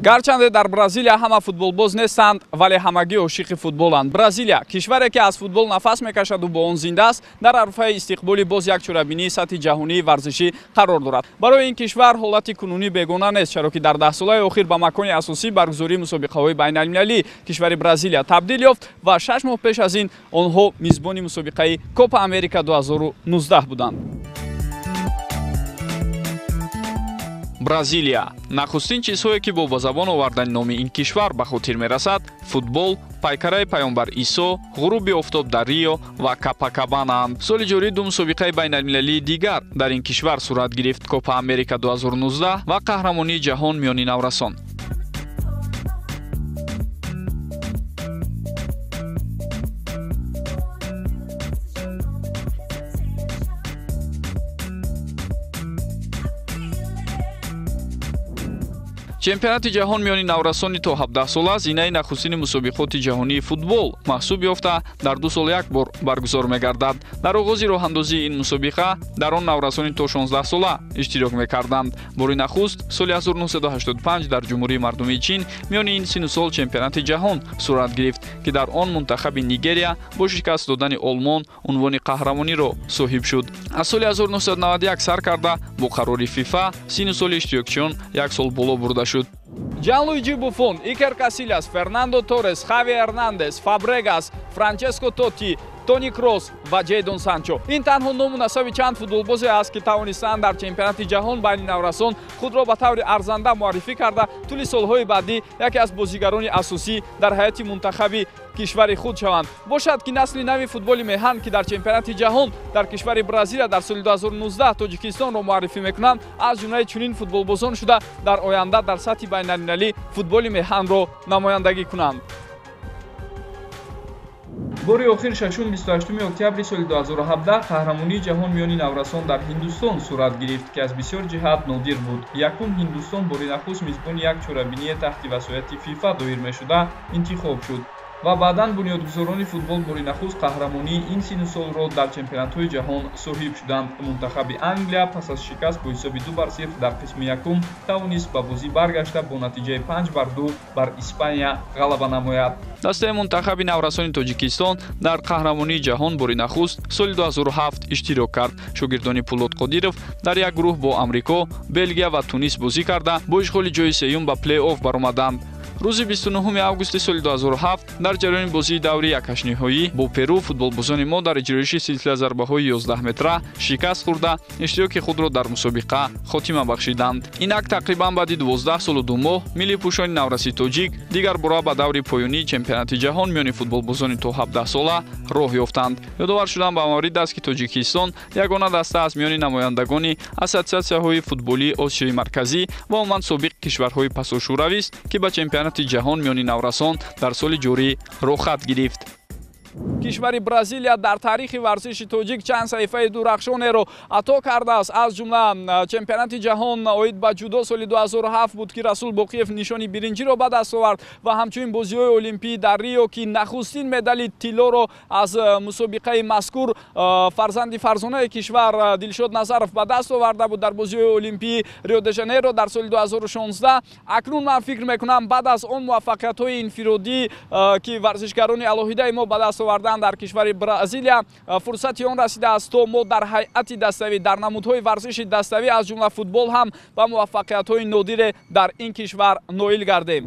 Гарчанде дар Бразилия ҳама футболбоз нестанд, вале ҳамагӣ ошиқи футболанд. Бразилия кишваре ки аз футбол нафас мекашаду бо он зинда аст, дар арфаи истиқболи боз як чорабинии сатҳи ҷаҳонии варзишӣ қарор дорад. Барои ин кишвар ҳолати кунунӣ бегона нест, чаро ки дар даҳсолаи охир ба макони асосӣ баргузории мусобиқаҳои байналмилалӣ кишвари Бразилия табдил ёфт ва 6 моҳ пеш аз ин онҳо мизбони мусобиқаи Копа Америка 2019 буданд. Бразилия нахустин чизҳое ки бо ба забон овардани номи ин кишвар ба хотир мерасад, футбол, пайкараи паёмбар Исо, ғуруби офтоб дар Рио ва Капакабанаанд. Соли ҷорӣ ду мусобиқаи байналмилалии дигар дар ин кишвар сурат гирифт: Копа Америка 2019 ва қаҳрамонии ҷаҳон миёни наврасон. Чемпионати ҷаҳон миёни наврасони то 17 сола зинаи нахустини мусобиқоти ҷаҳонии футбол маҳсуб ёфта, дар 2 сол як бор баргузор мегардад. Дар оғози роҳандозии ин мусобиқа дар он наврасони то 16 сола иштирок мекарданд. Бори нахуст соли 1985 дар Ҷумҳурии Мардумии Чин миёни ин сину сол чемпионати ҷаҳон сурат гирифт, ки дар он мунтахаби Нигерия бо шикаст додани Олмон унвони қаҳрамониро соҳиб шуд. Аз соли 1991 сар карда бо қарори ФИФА сину соли иштирокчиён як сол боло бурда шуд. Ҷанлуиҷи Буфон, Икер Касилас, Фернандо Торрес, Хави Эрнандес, Фабрегас, Франческо Тотти, Тони Кросс ва Ҷейдон Санчо. Ин танҳо ному насаби чанд футболбозе аст, ки тавонистанд дар чемпионати ҷаҳон байни наврасон худро ба таври арзанда муаррифӣ карда, тӯли солҳои баъдӣ яке аз бозигарони асосӣ дар ҳайати мунтахаби кишвари худ шаванд. Бошад ки насли нави футболи меҳан, ки дар чемпионати ҷаҳон дар кишвари Бразилия дар соли 2019 Тоҷикистонро муаррифӣ мекунанд, аз ҷумлаи чунин футболбозон шуда, дар оянда дар сатҳи байналмилалӣ футболи меҳанро намояндагӣ кунанд. Бори охир 6-28 октябри соли 2017 қаҳрамонии ҷаҳон миёни наврасон дар Ҳиндустон сурат гирифт, ки аз бисёр ҷиҳат нодир буд. Якум, Ҳиндустон бори нахуст мизбони як чорабиние таҳти васояти ФИФА доир мешуда интихоб шуд ва баъдан бунёдгузорони футбол бори нахуст қаҳрамонии ин сину солро дар чемпионатҳои ҷаҳон соҳиб шуданд. Мунтахаби Англия пас аз шикаст бо ҳисоби 2-0 дар қисми якум тавонист ба бозӣ баргашта бо натиҷаи 5-2 бар Испания ғалаба намояд. Дастаи мунтахаби наврасони Тоҷикистон дар қаҳрамонии ҷаҳон бори нахуст соли 2007 иштирок кард. Шогирдони Пулод Қодиров дар як гурӯҳ бо Амрико, Белгия ва Тунис бозӣ карда, бо ишғоли ҷои сеюм ба плей-офф баромаданд. Рӯзи 29 августи соли 2007 дар ҷараёни бозии даври якҳаштниҳоӣ бо Перу футболбозони мо дар иҷроиши силсила зарбаҳои 11 метра шикаст хӯрда, иштироки худро дар мусобиқа хотима бахшиданд. Инак тақрибан баъди 12 солу 2 моҳ миллипӯшони навраси тоҷик дигар бора ба даври поёнии чемпионати ҷаҳон миёни футболбозони то 17 сола роҳ ёфтанд. Ёдовар шудан ба маврид аст, ки Тоҷикистон ягона даста аз миёни намояндагони ассотсиатсияҳои футболии Осиёи Марказӣ ва умуман собиқ кишварҳои пасошӯравист, ки ба чемпионати ҷаҳон миёни наврасон дар соли ҷорӣ роҳхат гирифт. Кишвари Бразилия дар таърихи варзиши тоҷик чанд саҳифаи дурахшонеро ато кардааст. Аз ҷумла чемпионати ҷаҳон оид ба ҷудо соли 2007 буд, ки Расул Боқиев нишони биринҷиро ба даст овард ва ҳамчунин бозиҳои олимпӣ дар Рио, ки нахустин медали тиллоро аз мусобиқаи мазкур фарзанди фарзонаи кишвар Дилшод Назаров ба даст оварда буд дар бозиҳои олимпии Рио-де-Жанейро дар соли 2016. Акнун ман фикр мекунам, баъд аз он муваффақиятҳои инфиродӣ, ки варзишгарони алоҳидаи мо ба даст овардан дар кишвари Бразилия, фурсати он расидааст, то мо дар ҳайати даставӣ, дар намудҳои варзиши даставӣ, аз ҷумла футбол ҳам ба муваффақиятҳои нодире дар ин кишвар ноил гардем.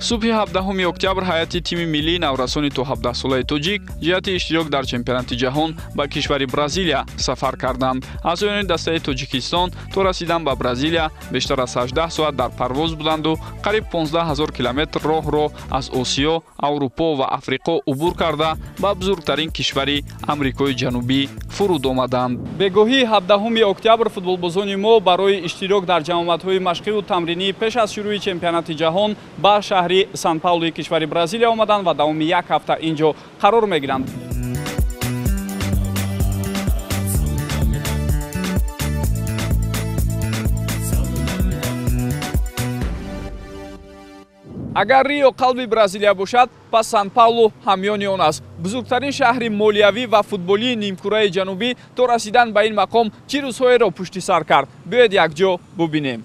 Субҳи 17 октябр ҳайати тими миллии наврасони то 17 солаи тоҷик ҷиҳати иштирок дар чемпионати ҷаҳон ба кишвари Бразилия сафар карданд. Аъзоёни дастаи Тоҷикистон то расидан ба Бразилия бештар аз 18 соат дар парвоз буданду қариб 15 000 километр роҳро аз Осиё, Аврупо ва Африқо убур карда ба бузургтарин кишвари Амрикои Ҷанубӣ фуруд омаданд. Бегоҳии 17 октябр футболбозони мо барои иштирок дар ҷамъомадҳои машқиву тамринӣ пеш аз шурӯи чемпионати ҷаҳон ба шаҳри Сан Паулуи кишвари Бразилия омаданд ва давоми як ҳафта инҷо қарор мегиранд. Агар Рио қалби Бразилия бошад, пас Сан Паулу ҳамёни он аст. Бузургтарин шаҳри молиявӣ ва футболии нимкураи ҷанубӣ то расидан ба ин мақом чӣ рӯзҳоеро пушти сар кард? Биёед якҷо бубинем.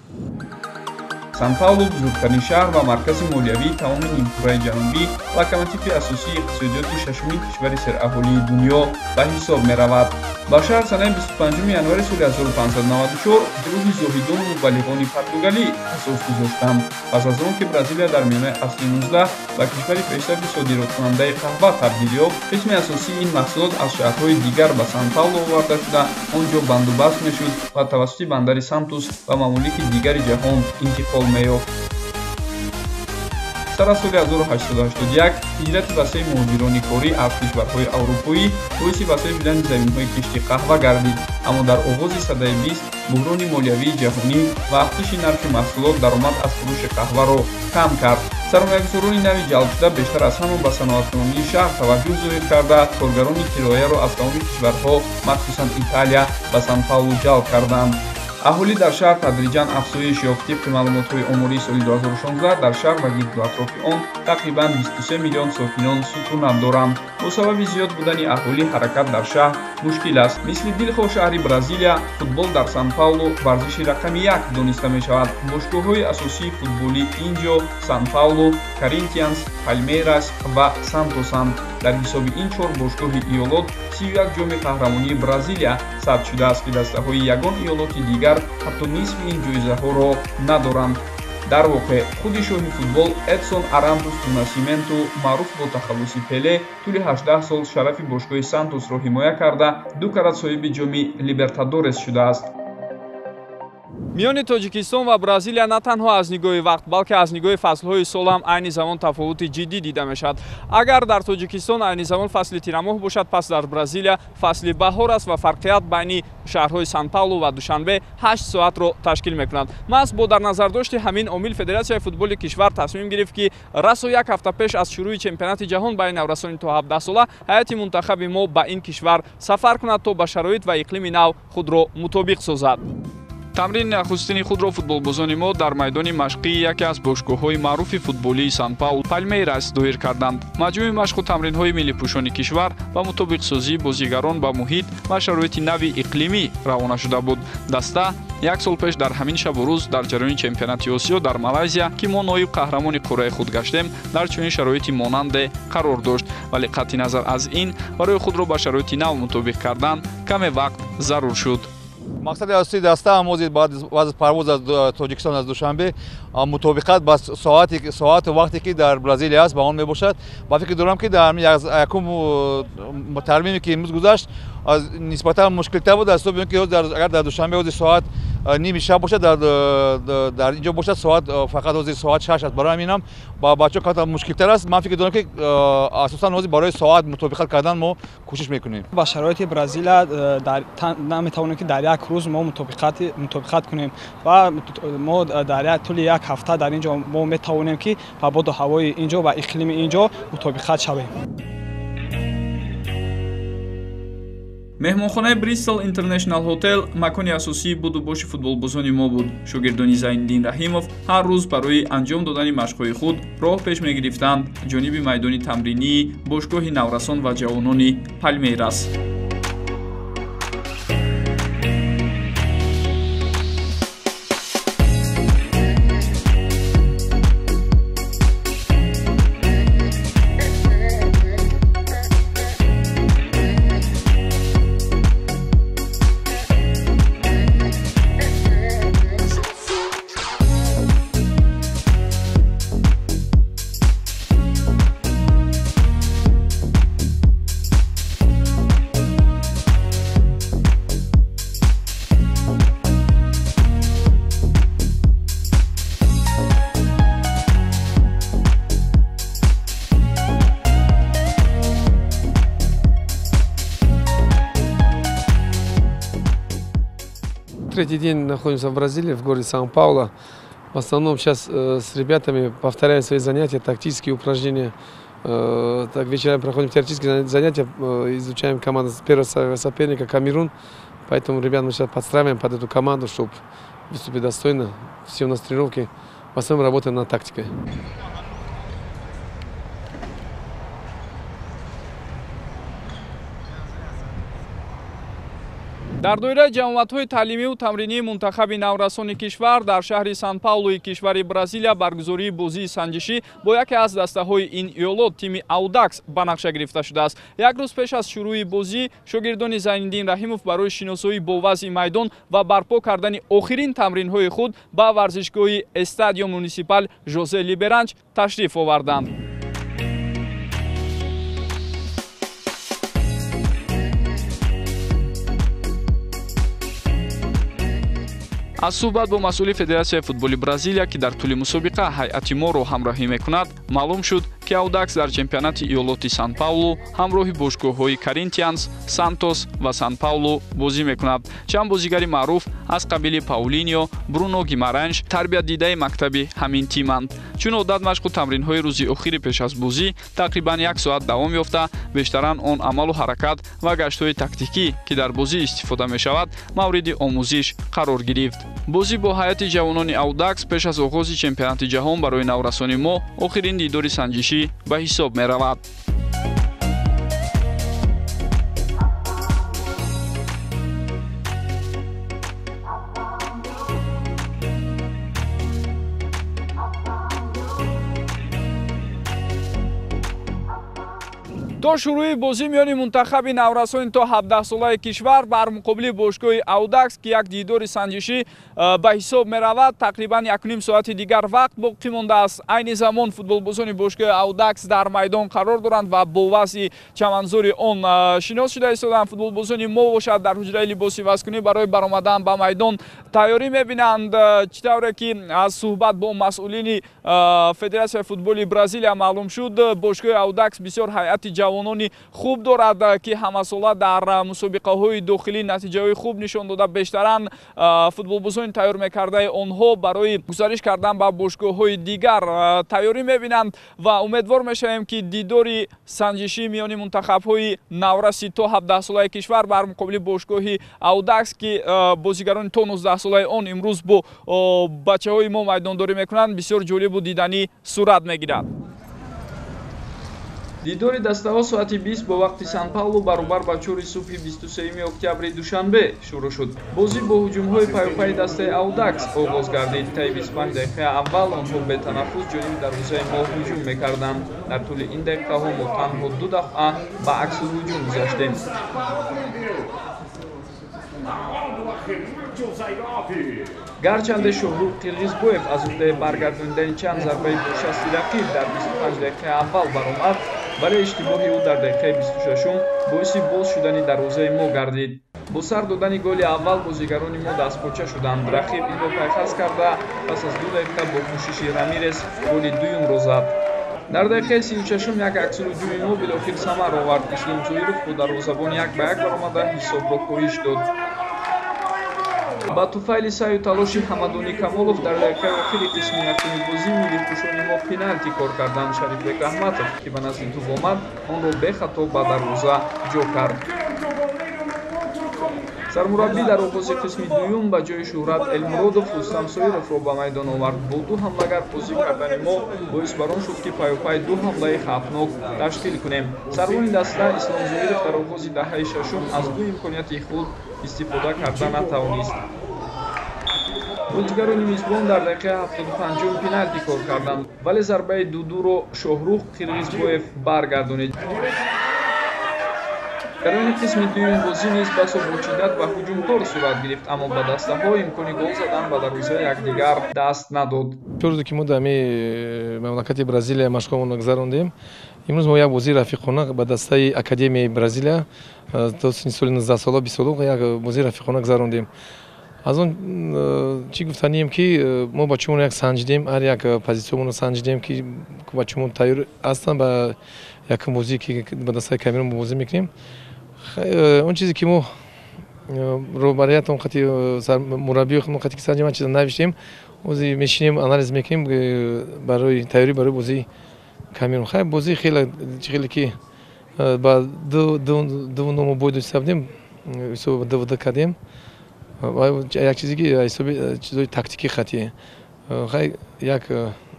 Сан-Паулу бузургтарин шаҳр ва маркази молиявии тамоми нимкураи ҷанубӣ, локомотиви асосии иқтисодиёти шашумин кишвари сераҳолии дунё ба ҳисоб меравад. Ба шаҳр санаи 25 январи соли 1594 гурӯҳи зоҳидону мубаллиғони португалӣ асос гузоштанд. Пас аз он ки Бразилия дар миёнаи асри 19 ба кишвари пешсафи содироткунандаи қаҳва табдил ёфт, қисми асосии ин маҳсулот аз шаҳрҳои дигар ба Сан-Паулу оварда шуда, он ҷо бандубаст мешуд ва тавассути бандари Сантус ба мамолики дигари ҷаҳон интиқол меёфт. Сар аз соли 1881 ҳиҷрати васеи муҳоҷирони корӣ аз кишварҳои аврупоӣ боиси васеъ шудани заминҳои кишти қаҳва гардид, аммо дар оғози садаи 20 буҳрони молиявии ҷаҳонӣ ва афзоиши нархи маҳсулот даромад аз фурӯши қаҳваро кам кард. Сармоягузорони нави ҷалбшуда бештар аз ҳама ба саноаткунонии шаҳр таваҷҷӯҳ зоҳир карда, коргарони кирояро аз тамоми кишварҳо, махсусан Италия, ба Сан-Паулу ҷалб карданд. Аҳолӣ дар шаҳр тадриҷан афзоиш ёфт. Тибқи маълумотҳои омории соли 2016 дар шаҳр ва гирду атрофи он тақрибан 23 миллион сокинон сукунат доранд. Бо сабаби зиёд будани аҳолӣ ҳаракат дар шаҳр мушкил аст. Мисли дилхоҳ шаҳри Бразилия, футбол дар Сан-Паулу варзиши рақами як дониста мешавад. Бошгоҳҳои асосии футболӣ ин ҷо Сан-Паулу, Коринтианс, Палмейрас ва Сантосанд. Дар ҳисоби ин чор бошгоҳи иёлот 31 ҷоми қаҳрамонии Бразилия сабт шудааст, ки дастаҳои ягон иёлоти дигар ҳатто нисфи ин ҷоизаҳоро надоранд. Дар воқеъ, худи шоҳи футбол Эдсон Арантус ду Насименту, маъруф бо тахаллуси Пеле, тӯли 18 сол шарафи бошгоҳи Сантосро ҳимоя карда, ду карат соҳиби ҷоми Либертадорес шудааст. Миёни Тоҷикистон ва Бразилия на танҳо аз нигоҳи вақт, балки аз нигоҳи фаслҳои сол ҳам айни замон тафовути ҷиддӣ дида мешавад. Агар дар Тоҷикистон айни замон фасли тирамоҳ бошад, пас дар Бразилия фасли баҳор аст ва фарқият байни шаҳрҳои Сан-Паулу ва Душанбе 8 соатро ташкил мекунад. Маҳз бо дар назардошти ҳамин омил Федератсияи футболи кишвар тасмим гирифт, ки расо як ҳафта пеш аз шурӯи чемпионати ҷаҳон байни наврасони то 17 сола ҳайати мунтахаби мо ба ин кишвар сафар кунад, то ба шароит ва иқлими нав худро мутобиқ созад. Тамрини нахустини худро футболбозони мо дар майдони машқии яке аз бошгоҳҳои маъруфи футболии Сан-Паулу Палмейрас доир карданд. Маҷмӯи машқу тамринҳои миллипӯшони кишвар ва мутобиқсозии бозигарон ба муҳит ва шароити нави иқлимӣ равона шуда буд. Даста як сол пеш дар ҳамин шабу рӯз дар ҷараёни чемпионати Осиё дар Малайзия, ки мо ноиб қаҳрамони қурраи худ гаштем, дар чунин шароити монанде қарор дошт, вале қатъи назар аз ин барои худро ба шароити нав мутобиқ кардан каме вақт зарур шуд. Мақсади асосии даста ҳам баъд аз парвоз аз Тоҷикистон аз Душанбе мутобиқат ба соату вақте ки дар Бразилия аст ба он мебошад. Ба фикр дорам, ки дар якум тармиме ки имрӯз гузашт нисбатан мушкилтар буд, аз ҳисоби он ки агар дар Душанбе ҳозир соат ними шаб бошад, дар инҷо бошад соат фақат ҳозир соат 6 аст. Барои ҳамин ҳам ба бачаҳо камтар мушкилтар аст. Ман фикр дорам, ки асосан ҳозир барои соат мутобиқат кардан мо кӯшиш мекунем. Ба шароити Бразилия наметавонем, ки дар як рӯз мо мутобиқат кунем ва мо дар тӯли як ҳафта дар ин ҷо мо метавонем, ки ба боду ҳавои ин ҷо ва иқлими ин ҷо мутобиқат шавем. Меҳмонхонаи Бристол Интернешнал Хотел макони асосии будубоши футболбозони мо буд. Шогирдони Зайниддин Раҳимов ҳар рӯз барои анҷом додани машқҳои худ роҳ пеш мегирифтанд ҷониби майдони тамринии бошгоҳи наврасон ва ҷавонони Палмейрас. Третий день находимся в Бразилии, в городе Сан-Паулу. В основном сейчас с ребятами повторяем свои занятия, тактические упражнения. Так, вечерами проходим теоретические занятия, изучаем команду первого соперника Камерун. Поэтому ребят мы сейчас подстраиваем под эту команду, чтобы выступить достойно. Все у нас тренировки, в основном работаем над тактикой. Дар доираи ҷамоатҳои таълимию тамринии мунтахаби наврасони кишвар дар шаҳри Сан-Паулуи кишвари Бразилия баргузории бозии санҷишӣ бо яке аз дастаҳои ин иёлот, тими Аудакс, ба нақша гирифта шудааст. Як рӯз пеш аз шурӯи бозӣ шогирдони Зайниддин Раҳимов барои шиносоӣ бо вазъи майдон ва барпо кардани охирин тамринҳои худ ба варзишгоҳи Эстадио Муниципал Жозе Либеранч ташриф оварданд. Аз суҳбат бо масъули Федератсияи футболи Бразилия, ки дар тӯли мусобиқа ҳайати моро ҳамроҳӣ мекунад, маълум шуд, ки Аудакс дар чемпионати иёлоти Сан-Паулу ҳамроҳи бошгоҳҳои Коринтианс, Сантос ва Сан-Паулу бозӣ мекунад. Чанд бозигари маъруф аз қабили Паулинио, Бруно Гимаранш тарбиятдидаи мактаби ҳамин тиманд. Чун одат, машқу тамринҳои рӯзи охири пеш аз бозӣ тақрибан як соат давом ёфта, бештаран он амалу ҳаракат ва гаштҳои тактикӣ, ки дар бозӣ истифода мешавад, мавриди омӯзиш қарор гирифт. Бозӣ бо ҳайати ҷавонони Аудакс пеш аз оғози чемпионати ҷаҳон барои наврасони мо охирин дидори санҷишӣ ба ҳисоб меравад. То шурӯи бозӣ миёни мунтахаби наврасони то 17-солаи кишвар бар муқобили бошгоҳи Аудакс, ки як дидори санҷишӣ ба ҳисоб меравад, тақрибан 1,5 соати дигар вақт боқӣ мондааст. Айни замон футболбозони бошгоҳи Аудакс дар майдон қарор доранд ва бо вазъи чаманзори он шинос шуда истоданд. Футболбозони мо бошад дар ҳуҷраи либоси ивазкунӣ барои баромадан ба майдон тайёрӣ мебинанд. Чӣ тавре ки аз суҳбат бо масъулини Федератсияи футболи Бразилия маълум шуд, бошгоҳи Аудакс бисёр ҳайати ҷавонони хуб дорад, ки ҳамасола дар мусобиқаҳои дохилӣ натиҷаҳои хуб нишон дода, бештаран футболбозони тайёр мекардаи онҳо барои гузариш кардан ба бошгоҳҳои дигар тайёрӣ мебинанд ва умедвор мешавем, ки дидори санҷишӣ миёни мунтахабҳои навраси то 17-солаи кишвар бар муқобили бошгоҳи Аудакс, ки бозигарони то 19-солаи он имрӯз бо бачаҳои мо майдондорӣ мекунанд, бисёр ҷолибу диданӣ сурат мегирад. Дидори дастаҳо соати 20 бо вақти Сан-Паулу баробар ба 4 субҳи 23 октябри душанбе шурӯъ шуд. Бозӣ бо ҳуҷумҳои пайопайи дастаи Аудакс оғоз гардид. Таи 25 дақиқа аввал онҳо бетанаффус ҷониби дарвозаи мо ҳуҷум мекарданд. Дар тӯли ин дақиқаҳо мо танҳо 2 дафъа ба аксулҳуҷум гузаштем. Гарчанде Шоҳрух Қирғизбоев аз уҳдаи баргардонидани чанд зарбаи бошасти рақиб дар 25 дақиқаи аввал баромад, вале иштибоҳи ӯ дар дақиқаи 26 боиси боз шудани дарвозаи мо гардид. Бо сар додани голи аввал бозигарони мо дастпоча шуданд. Рақиб инро пайхас карда, пас аз 2 дақиқа бо кӯшиши Рамирес голи дуюмро зад. Дар дақиқаи 36 як аксулҳуҷуми мо билохир самар овард. Ислом Зоиров бо дарвозабон 1 ба 1 баромада ҳисобро коҳиш дод. Ба туфайли саъю талоши Ҳамадонӣ Камолов дар дақиқаи охири қисми якуми бозӣ миллипӯшони мо пеналти кор карданд. Шарифбек Раҳматов, ки ба назди тӯб омад, онро бехато ба дарвоза ҷо кард. Сармураббӣ дар оғози қисми дуюм ба ҷои Шӯҳрат Элмуродов Рустам Соировро ба майдон овард. Бо 2 ҳамлагар бозӣ кардани мо боис бар он шуд, ки пайопай 2 ҳамлаи хавфнок ташкил кунем. Сарвони даста Ислом Зоиров дар оғози даҳаи шашум аз 2 имконияти худ истифода карда натавонист. Бозигарони мизбон дар дақиқаи 75 пеналти кор карданд, вале зарбаи 2-2-ро Шоҳрух Қирғизбоев баргардонид. Ҷараёни қисми дуюми бозӣ низ басо бо шиддат ва ҳуҷумкор сурат гирифт, аммо ба дастаҳо имкони гол задан ба дарвозаи якдигар даст надод. Рӯзе ки мо дар мамлакати Бразилия машқҳоамонро гузарондем, имрӯз мо як бозии рафиқона ба дастаи Академияи Бразилия то синни соли 19 сола, 20 сола як бозии рафиқона гузарондем. Аз он чӣ гуфтанием, ки мо бачаҳомонро як санҷидем, ҳар як позитсиямонро санҷидем, ки бачаҳомон тайёр ҳастанд ба якум бозие, ки ба дастаи Камерун бозӣ мекунем. Он чизе ки мо роҳбариятон қати мураббиён қати ки санҷидем, чиза навиштем, ози мешинем, анализ мекунем барои тайёрӣ барои бозии Камерун. Хай, бозӣ хеле хеле ки ба ду ному бой доста будем, ҳисоб 2-2 кардем. Як чизе ки ҳисоби чизои тактикӣ хатие. Хай, як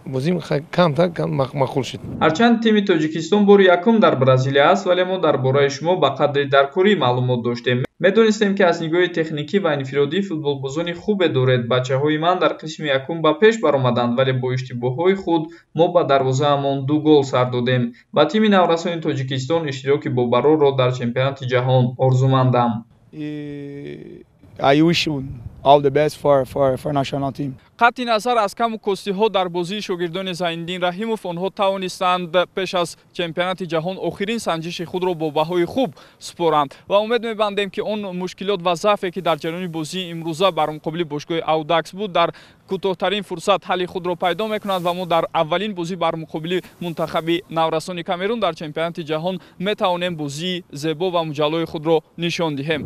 Бозим камтар маъқул шуд. Ҳарчанд тими Тоҷикистон бори якум дар Бразилия аст, вале мо дар бораи шумо ба қадри даркорӣ маълумот доштем. Медонистем, ки аз нигоҳи техникӣ ва инфиродӣ футболбозони хубе доред. Бачаҳои ман дар қисми якум ба пеш баромаданд, вале бо иштибоҳҳои худ мо ба дарвозаамон 2 гол сар додем. Ба тими наврасони Тоҷикистон иштироки бобарорро дар чемпионати ҷаҳон орзумандам. I wish all the best for national team. Қатъи назар аз каму костиҳо дар бозии шогирдони Зайниддин Раҳимов, онҳо тавонистанд пеш аз чемпионати ҷаҳон охирин санҷиши худро бо баҳои хуб супоранд ва умед мебандем, ки он мушкилот ва заъфе, ки дар ҷараёни бозии имрӯза бар муқобили бошгоҳи Аудакс буд, дар кӯтоҳтарин фурсат ҳалли худро пайдо мекунад ва мо дар аввалин бозӣ бар муқобили мунтахаби наврасони Камерун дар чемпионати ҷаҳон метавонем бозии зебо ва муҷаллои худро нишон диҳем.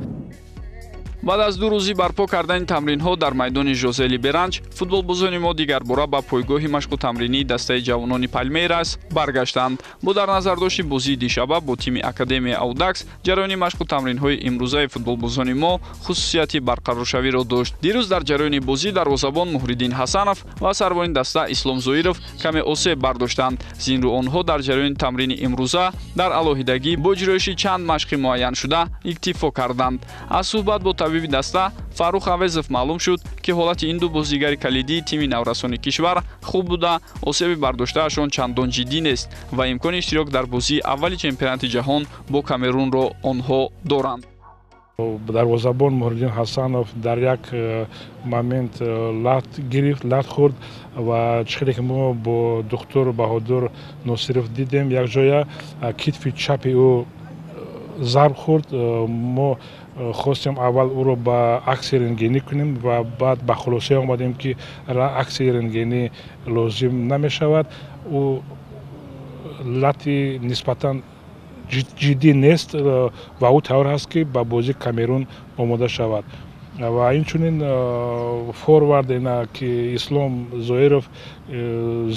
Баъд аз 2 рӯзи барпо кардани тамринҳо дар майдони Жозе Либеранч, футболбозони мо дигарбора ба пойгоҳи машқу тамринии дастаи ҷавонони Палмейрас баргаштанд. Бо дар назардошти бозии дишаба бо тими Академияи Аудакс, ҷараёни машқу тамринҳои имрӯзаи футболбозони мо хусусияти барқароршавиро дошт. Дирӯз дар ҷараёни бозӣ дарвозабон Муҳриддин Ҳасанов ва сарвони даста Ислом Зоиров каме осеб бардоштанд. Зинрӯ онҳо дар ҷараёни тамрини имрӯза дар алоҳидагӣ бо иҷроиши чанд машқи муайяншуда иктифо карданд. Аз суҳбат бо табиби даста Фаррух Авезов маълум шуд, ки ҳолати ин ду бозигари калидии тими наврасони кишвар хуб буда, осеби бардоштаашон чандон ҷиддӣ нест ва имкони иштирок дар бозии аввали чемпионати ҷаҳон бо Камерунро онҳо доранд. Дарвозабон Муҳриддин Ҳасанов дар як момент лат гирифт, лат хӯрд ва чӣ хеле ки мо бо духтур Баҳодур Носиров дидем якҷоя, китфи чапи ӯ зарб хӯрд. Мо хостем аввал ӯро ба акси рентгенӣ кунем ва баъд ба хулоса омадем, ки акси рентгенӣ лозим намешавад. Ӯ лати нисбатан ҷиддӣ нест ва ӯ тайёр ҳаст, ки ба бозии Камерун омода шавад. Ва инчунин форвард ки Ислом Зоиров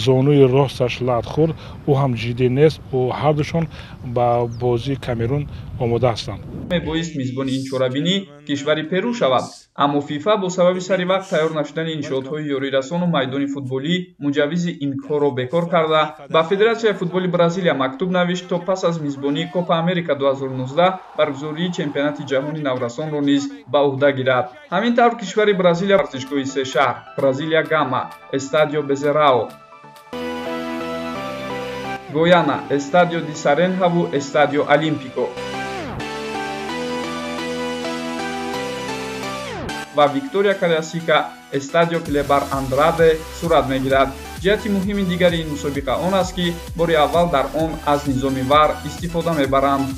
зонуи росташ лат хӯрд, ӯ ҳам ҷиддӣ нест. Ӯ ҳардушон ба бозии Камерун омода ҳастанд. Мебоист мизбони ин чорабинӣ кишвари Перу шавад, аммо ФИФА бо сабаби сари вақт тайёр нашудани иншоотҳои ёрирасону майдони футболӣ муҷаввизи ин корро бекор карда, ба Федератсияи футболи Бразилия мактуб навишт, то пас аз мизбонии Копа Америка 2019 баргузории чемпионати ҷаҳони наврасонро низ ба ӯҳда гирад. Ҳамин тавр кишвари Бразилия варзишгоҳи се шаҳр Бразилия Гама, Эстадио Безерао, Гояна, Эстадио ди Саренҳаву Эстадио Олимпико ва Виктория Кариасика, Эстадио Клебар Андраде сурат мегирад. Ҷиҳати муҳими дигари ин мусобиқа он аст, ки бори аввал дар он аз низоми ВАР истифода мебаранд.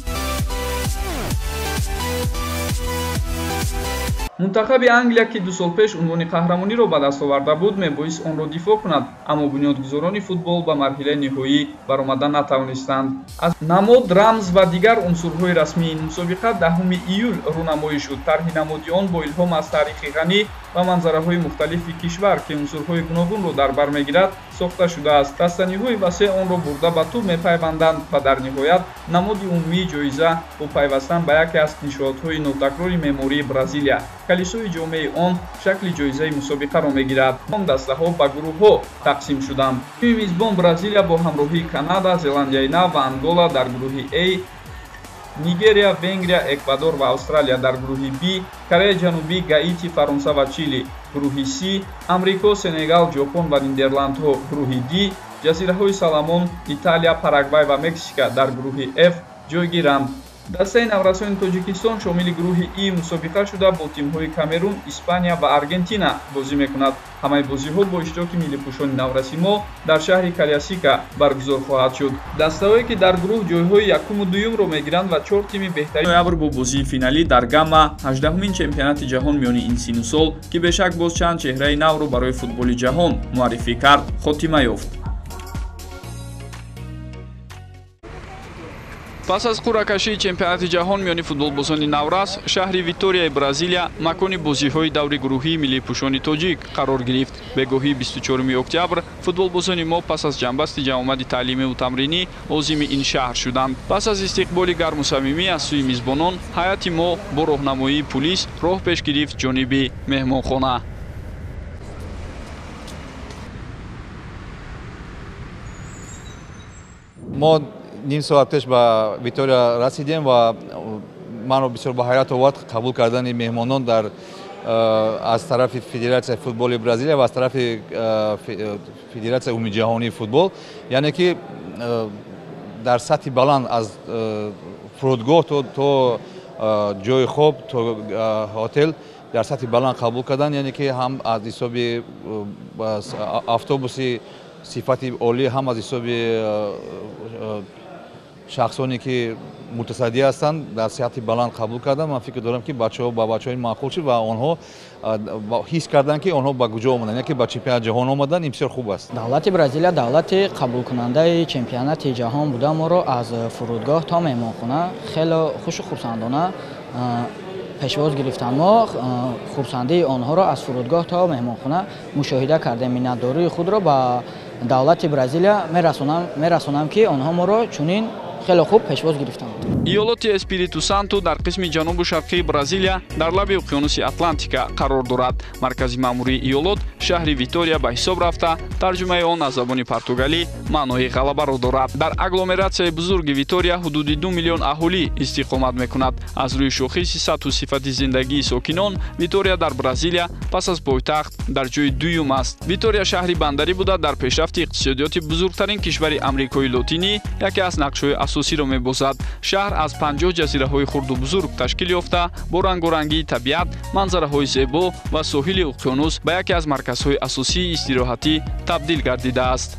Мунтахаби Англия, ки 2 сол пеш унвони қаҳрамониро ба даст оварда буд, мебоист онро дифоъ кунад, аммо бунёдгузорони футбол ба марҳилаи ниҳоӣ баромада натавонистанд. Аз намод, рамз ва дигар унсурҳои расмии ин мусобиқа 10 июл рӯнамоӣ шуд. Тарҳи намоди он бо илҳом аз таърихи ғанӣ ва манзараҳои мухталифи кишвар, ки унсурҳои гуногунро дар бар мегирад, сохта шудааст. Растаниҳои васеъ онро бурда ба тӯб мепайванданд ва дар ниҳоят намоди умумии ҷоиза бо пайвастан ба яке аз иншоотҳои нотакрори меъмории Бразилия, калисои ҷомеи он, шакли ҷоизаи мусобиқаро мегирад. Он дастаҳо ба гурӯҳҳо тақсим шуданд. Тими мизбон Бразилия бо ҳамроҳии Канада, Зеландияи Нав ва Ангола дар гурӯҳи А, Нигерия, Венгрия, Эквадор ва Австралия дар гурӯҳи Б, Кореяи Ҷанубӣ, Гаити, Фаронса ва Чили гурӯҳи С, Амрико, Сенегал, Ҷопон ва Нидерландҳо гурӯҳи Д, ҷазираҳои Соломон, Италия, Парагвай ва Мексика дар гурӯҳи Ф ҷойгиранд. Дастаи наврасони Тоҷикистон шомили гурӯҳи И мусобиқа шуда бо тимҳои Камерун, Испания ва Аргентина бозӣ мекунад. Ҳамаи бозиҳо бо иштироки миллипӯшони навраси мо дар шаҳри Кариасика баргузор хоҳад шуд. Дастаҳое, ки дар гурӯҳ ҷойҳои якуму дуюмро мегиранд ва 4 тими беҳтарин ноябр бо бозии финалӣ дар Гама 18-умин чемпионати ҷаҳон миёни ин сину сол, ки бешак боз чанд чеҳраи навро барои футболи ҷаҳон муаррифӣ кард, хотима ёфт. Пас аз қуръакашии чемпионати ҷаҳон миёни футболбозони наврас, шаҳри Виторияи Бразилия макони бозиҳои даври гурӯҳии миллипӯшони тоҷик қарор гирифт. Бегоҳии 24 октябр футболбозони мо пас аз ҷамъбасти ҷамъомади таълимиву тамринӣ озими ин шаҳр шуданд. Пас аз истиқболи гарму самимӣ аз сӯи мизбонон, ҳайати мо бо роҳнамоии пулис роҳ пеш гирифт ҷониби меҳмонхона. Мо ним соат пеш ба Витория расидем ва манро бисёр ба ҳайрат овард қабул кардани меҳмонон дар аз тарафи Федератсияи футболи Бразилия ва аз тарафи Федератсияи умумиҷаҳонии футбол, яъне ки дар сатҳи баланд аз фурудгоҳ то ҷои хоб то ҳотел дар сатҳи баланд қабул карданд, яъне ки ҳам аз ҳисоби автобуси сифати олӣ, ҳам аз ҳисоби шахсоне ки мутасаддӣ ҳастанд дар сатҳи баланд қабул карданд. Ман фикр дорам ки бачаҳо ба бачаҳои маъқул шуд ва онҳо ҳис карданд ки онҳо ба куҷо омаданд, яъне ки ба чемпионати ҷаҳон омаданд. Ин бисёр хуб аст. Давлати Бразилия давлати қабулкунандаи чемпионати ҷаҳон буда, моро аз фурудгоҳ то меҳмонхона хеле хушу хурсандона пешвоз гирифтанд. Мо хурсандии онҳоро аз фурудгоҳ то меҳмонхона мушоҳида кардем. Миннатдории худро ба давлати Бразилия мерасонам, ки онҳо моро чунин хеле хуб пешвоз гирифтанд. Иёлоти Эспириту Санту дар қисми ҷанубу шарқии Бразилия дар лаби уқёнуси Атлантика қарор дорад. Маркази маъмурии иёлот шаҳри Витория ба ҳисоб рафта, тарҷумаи он аз забони португалӣ маънои ғалабаро дорад. Дар агломератсияи бузурги Витория ҳудуди 2 миллион аҳолӣ истиқомат мекунад. Аз рӯи шохиси сатҳу сифати зиндагии сокинон, Витория дар Бразилия пас аз пойтахт дар ҷои дуюм аст. Витория шаҳри бандарӣ буда, дар пешрафти иқтисодиёти бузургтарин кишвари Амрикои Лотинӣ яке аз нақшҳои асосиро мебозад. Шаҳр аз 50 ҷазираҳои хурду бузург ташкил ёфта, бо рангорангии табиат, манзараҳои зебо ва соҳили уқёнус ба яке аз марказҳои асосии истироҳатӣ табдил гардидааст.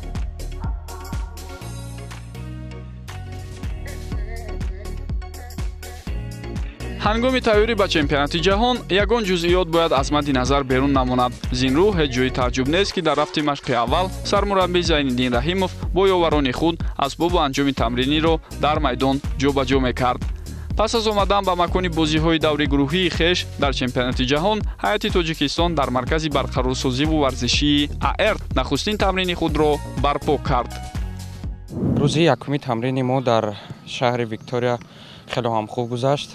Ҳангоми тайёрӣ ба чемпионати ҷаҳон ягон ҷузъиёт бояд аз мадди назар берун намонад. Зин рӯ ҳеҷ ҷои тааҷҷуб нест, ки дар рафти машқи аввал сармураббӣ Зайниддин Раҳимов бо ёварони худ асбобу анҷоми тамриниро дар майдон ҷобаҷо мекард. Пас аз омадан ба макони бозиҳои даври гурӯҳии хеш дар чемпионати ҷаҳон, ҳайати Тоҷикистон дар маркази барқарорсозиву варзишии АР нахустин тамрини худро барпо кард. Рӯзи якуми тамрини мо дар шаҳри Виктория хеле ҳам хуб гузашт.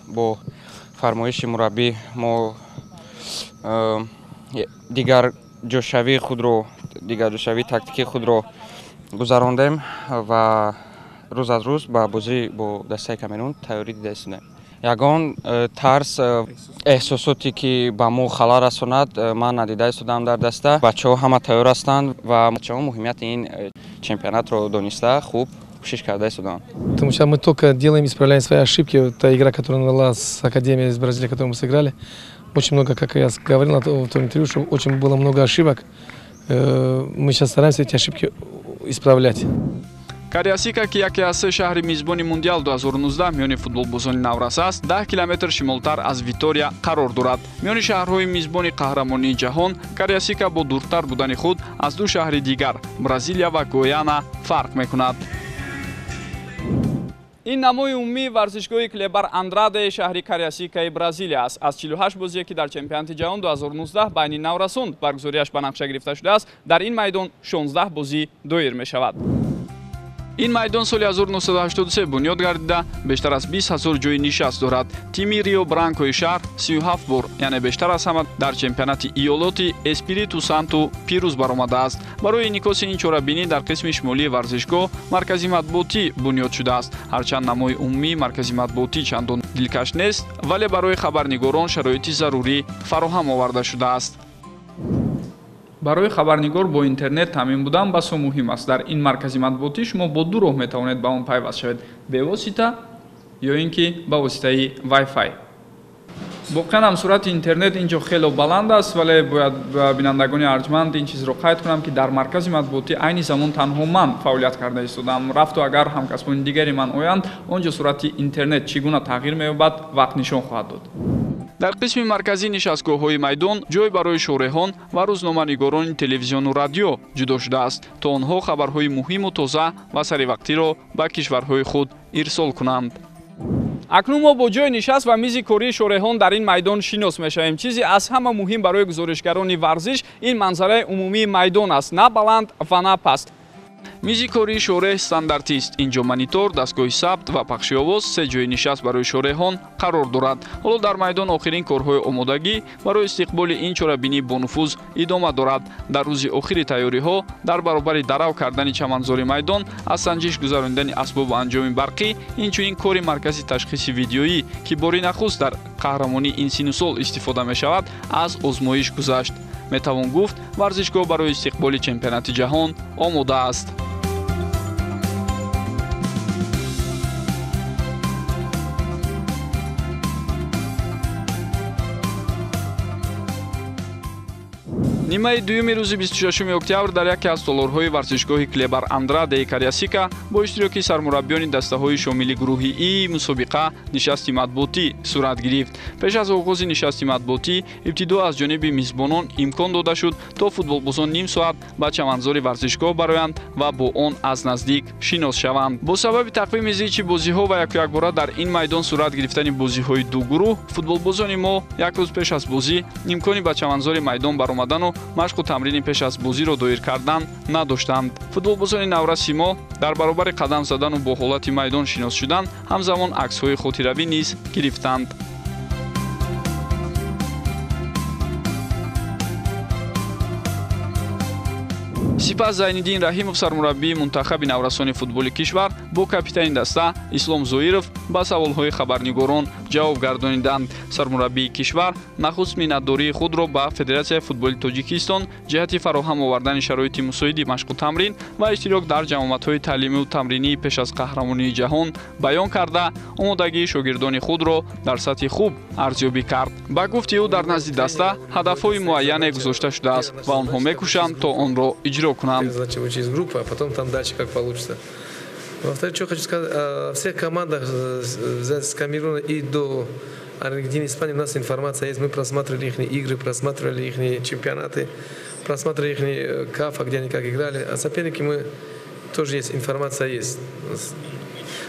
Бо фармоиши мураббӣ мо дигар ҷӯшавии худро, дигар ҷӯшавии тактикии худро гузарондем ва рӯз аз рӯз ба бозӣ бо дастаи Камерун тайёрӣ дида истодем. Ягон тарс, эҳсосоте ки ба мо халал расонад, ман надида истодам дар даста. Бачаҳо ҳама тайёр ҳастанд ва бачаҳо муҳимияти ин чемпионатро дониста хуб кӯшиш карда истоданд. Потому что мы только делаем, исправляем свои ошибки. Та игра, которая была с Академией из Бразилии, которую мы сыграли, очень много, как я говорил в том интервью, что очень было много ошибок. Мы сейчас стараемся эти ошибки исправлять. Кариасика, ки яке аз се шаҳри мизбони Мундиал 2019 миёни футболбозони наврас аст, 10 километр шимолтар аз Витория қарор дорад. Миёни шаҳрҳои мизбони қаҳрамонии ҷаҳон, Кариасика бо дуртар будани худ аз ду шаҳри дигар, Бразилия ва Гояна, фарқ мекунад. Ин намои умумии варзишгоҳи Клебар Андраде шаҳри Кариасикаи Бразилия аст. Аз 48 бозие, ки дар чемпионати ҷаҳон 2019 байни наврасон баргузориаш ба нақша гирифта шудааст, дар ин майдон 16 бозӣ доир мешавад. Ин майдон соли 1983 бунёд гардида, бештар аз 20 ҳазор ҷои нишаст дорад. Тими Рио Бранкои шаҳр 37 бор, яъне бештар аз ҳама дар чемпионати иёлоти Эспириту Санту пирӯз баромадааст. Барои инъикоси ин чорабинӣ дар қисми шимолии варзишгоҳ маркази матбуотӣ бунёд шудааст. Ҳарчанд намои умумии маркази матбуотӣ чандон дилкаш нест, вале барои хабарнигорон шароити зарурӣ фароҳам оварда шудааст. Барои хабарнигор бо интернет таъмин будан басо муҳим аст. Дар ин маркази матбуотӣ шумо бо ду роҳ метавонед ба он пайваст шавед: бевосита ё ин ки ба воситаи Wi-Fi. Воқеан ҳам суръати интернет ин ҷо хело баланд аст, вале бояд бинандагони арҷманд ин чизро қайд кунам, ки дар маркази матбуотӣ айни замон танҳо ман фаъолият карда истодам. Рафту агар ҳамкасбони дигари ман оянд, он ҷо суръати интернет чӣ гуна тағйир меёбад, вақт нишон хоҳад дод. Дар қисми марказии нишастгоҳҳои майдон ҷой барои шореҳон ва рӯзноманигорони телевизиону радио ҷудо шудааст, то онҳо хабарҳои муҳиму тоза ва саривақтиро ба кишварҳои худ ирсол кунанд. Акнун мо бо ҷои нишаст ва мизи кории шореҳон дар ин майдон шинос мешавем. Чизе аз ҳама муҳим барои гузоришгарони варзиш ин манзараи умумии майдон аст, на баланд ва на паст. Мизи кории шореҳ стандартист. Инҷо монитор, дастгоҳи сабт ва пахши овоз, се ҷои нишаст барои шореҳон қарор дорад. Ҳоло дар майдон охирин корҳои омодагӣ барои истиқболи ин чорабинии бонуфуз идома дорад. Дар рӯзи охири тайёриҳо дар баробари дарав кардани чаманзори майдон, аз санҷиш гузаронидани асбобу анҷоми барқӣ, инчунин кори маркази ташхиси видеоӣ, ки бори нахуст дар қаҳрамонии ин сину сол истифода мешавад, аз озмоиш гузашт. Метавон гуфт, варзишгоҳ барои истиқболи чемпионати ҷаҳон омода аст. Нимаи дуюми рӯзи 26 октябр дар яке аз толорҳои варзишгоҳи Клебар Андраде Карясика бо иштироки сармураббиёни дастаҳои шомили гурӯҳи И мусобиқа нишасти матбуотӣ сурат гирифт. Пеш аз оғози нишасти матбуотӣ ибтидо аз ҷониби мизбонон имкон дода шуд, то футболбозон ним соат ба чаманзори варзишгоҳ бароянд ва бо он аз наздик шинос шаванд. Бо сабаби тақвими зичи бозиҳо ва яку якбора дар ин майдон сурат гирифтани бозиҳои ду гурӯҳ, футболбозони мо як рӯз пеш аз бозӣ имкони ба чаманзори майдон баромадану машқу тамрини пеш аз бозиро доир кардан надоштанд. Футболбозони навраси мо дар баробари қадам задану бо ҳолати майдон шинос шудан, ҳамзамон аксҳои хотиравӣ низ гирифтанд. Сипас Зайниддин Раҳимов, сармураббии мунтахаби наврасони футболи кишвар, бо капитани даста Ислом Зоиров ба саволҳои хабарнигорон ҷавоб гардониданд. Сармураббии кишвар нахуст миннатдории худро ба Федератсияи футболи Тоҷикистон ҷиҳати фароҳам овардани шароити мусоиди машқу тамрин ва иштирок дар ҷамъомадҳои таълимию тамринии пеш аз қаҳрамонии ҷаҳон баён карда, омодагии шогирдони худро дар сатҳи хуб арзёбӣ кард. Ба гуфти ӯ, дар назди даста ҳадафҳои муайяне гузошта шудааст ва онҳо мекӯшанд, то онро иҷро кунанд. Через группу, а потом там дальше как получится. Во-вторых, что хочу сказать, о всех командах с Камеруна и до Аргентины, Испании у нас информация есть. Мы просматривали их игры, просматривали их чемпионаты, просматривали их КАФа, где они как играли. А соперники мы тоже есть, информация есть.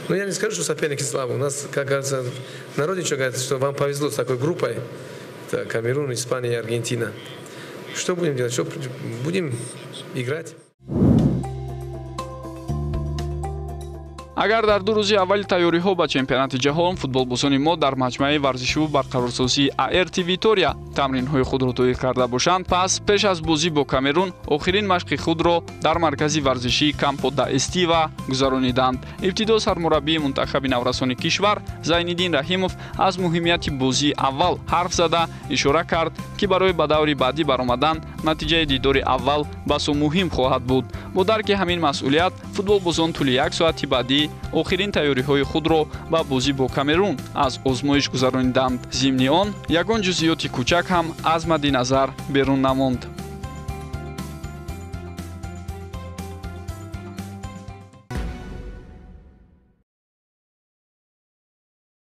Но я не скажу, что соперники слабые. У нас, как говорится, в народе что говорят, что вам повезло с такой группой. Это Камерун, Испания и Аргентина. Что будем делать? Что будем играть? Агар дар ду рӯзи аввали тайёриҳо ба чемпионати ҷаҳон футболбозони мо дар маҷмӯаи варзишиву барқарорсозии АРТ Витория тамринҳои худро доир карда бошанд, пас пеш аз бозӣ бо Камерун охирин машқи худро дар маркази варзишии Кампо да Эстива гузарониданд. Ибтидо сармураббии мунтахаби наврасони кишвар Зайниддин Раҳимов аз муҳимияти бозии аввал ҳарф зада, ишора кард, ки барои ба даври баъдӣ баромадан натиҷаи дидори аввал басо муҳим хоҳад буд. Бо дарки ҳамин масъулият футболбозон тӯли як соати баъдӣ охирин тайёриҳои худро ба бозӣ бо Камерун аз озмоиш гузарониданд. Зимни он ягон ҷузъиёти кӯчак ҳам аз мадди назар берун намонд.